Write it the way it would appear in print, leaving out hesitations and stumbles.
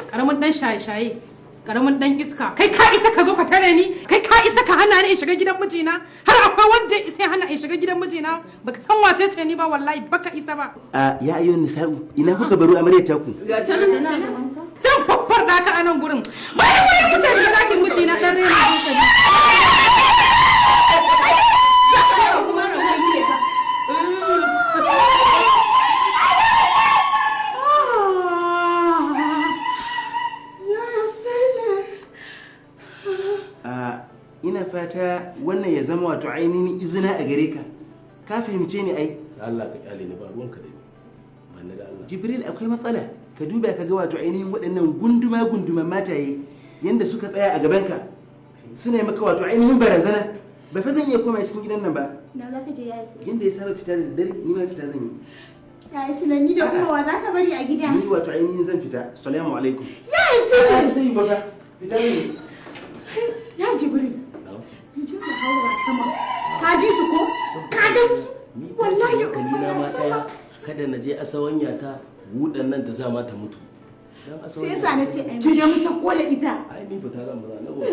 Karamin dan shaye-shaye, karamin dan iska. Kai ka isa ka zo ka tare ni? Kai ka isa ka hana ni in shiga gidan mijina? Har akwai wanda ya isa ya hana in shiga gidan mijina? Baka san wace ce ni ba, wallahi baka isa ba. A ya ayyuhan nisa'u, ina kuka baro amaryar taku? Ga ta nan. Zan babbar da ka a nan gurin. Bari mu yi fice shiga ɗakin mijina, dan rena hankali. A ina fata wannan ya zama wato ainihin izina a gare ka. Ka fahimce ni ai? Da Allah ka kyale ni, ba ruwanka da ni. Ba ni da Allah. Jibril, akwai matsala. Ka duba ka ga wato ainihin waɗannan gunduma gunduman mataye yanda suka tsaya a gabanka suna yi maka wato ainihin barazana. Ba fa zan iya koma cikin gidan nan ba. Na za ka je, ya Sule? Yanda ya saba fita da daddare, ni ma fita zan yi. Ya Sule, ni da kuma wa za ka bari a gida? Ni wato ainihin zan fita. Salamu alaikum. Ya Sule! Zan yi baka fita zan yi. Ya Jibril. Na'am. Mu je mu haura sama. Ka ji su ko? Ka gan su? Ni Wallahi hankali na ma umma daya sama. Kada na je asawanya ta buɗan nan ta sa ma ta mutu. Dan Sai yasa na ce ai mu je mu sako da ita. Ai ni fita zan ba na gobe.